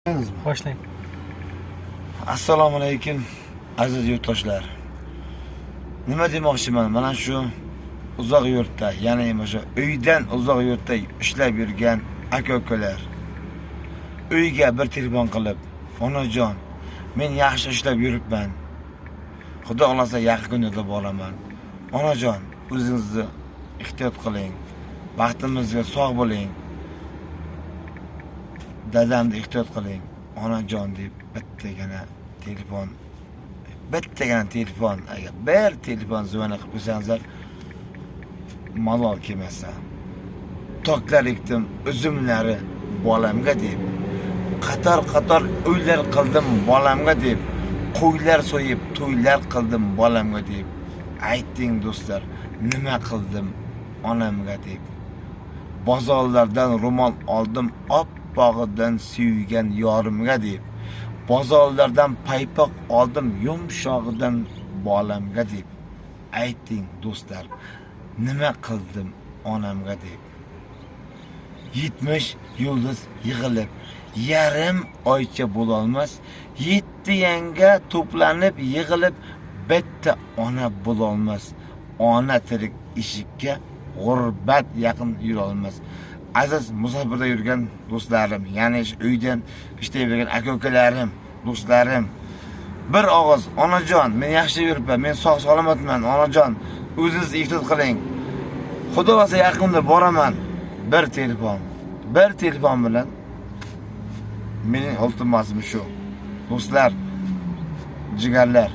Boshlang. Assalomu alaykum, aziz yurtdoshlar. Nima demoqchiman? Mana shu uzoq yurtda, ya'ni mana shu uydan uzoq yurtda ishlab yurgan aka-ukalar uyga bir telefon qilib, "Onajon, men yaxshi ishlab yuribman. Xudo xolasa yaqin kunlarda boraman. Onajon, o'zingizni ehtiyot qiling. Baxtimizga sog' bo'ling. Dadamni ehtiyot qiling, onajon" deb bittagina telefon, agar bir telefon zvona qilib qo'ysangizlar, malol kelmasa. Toklar ekdim uzumlari bolamga deb, qator-qator uylar qildim bolamga deb, qo'ylar so'yib to'ylar qildim bolamga deb. Ayting do'stlar, nima qildim onamga deb. Bozorlardan ro'mol oldim oppog'idan suygan yorimga deb. Bozorlardan paypoq oldim yumshog'idan bolamga deb. Ayting do'stlar, nima qildim onamga deb. 70 yulduz yig'ilib yarim oycha bo'lolmas, 7 yanga to'planib yig'ilib bitta ona bo'lolmas. Ona tirik eshikka g'urbat yaqin yurolmas. Aziz musofirda yurgan do'stlarim, ya'ni uydan ishlayvergan aka-ukalarim, do'stlarim, bir og'iz onajon, men yaxshi yuribman, men sog' salomatman, onajon, o'zingiz ehtiyot qiling. Xudo xohlasa yaqinda boraman. Bir telefon bilan mening iltimosim shu. Do'stlar, jigarlar.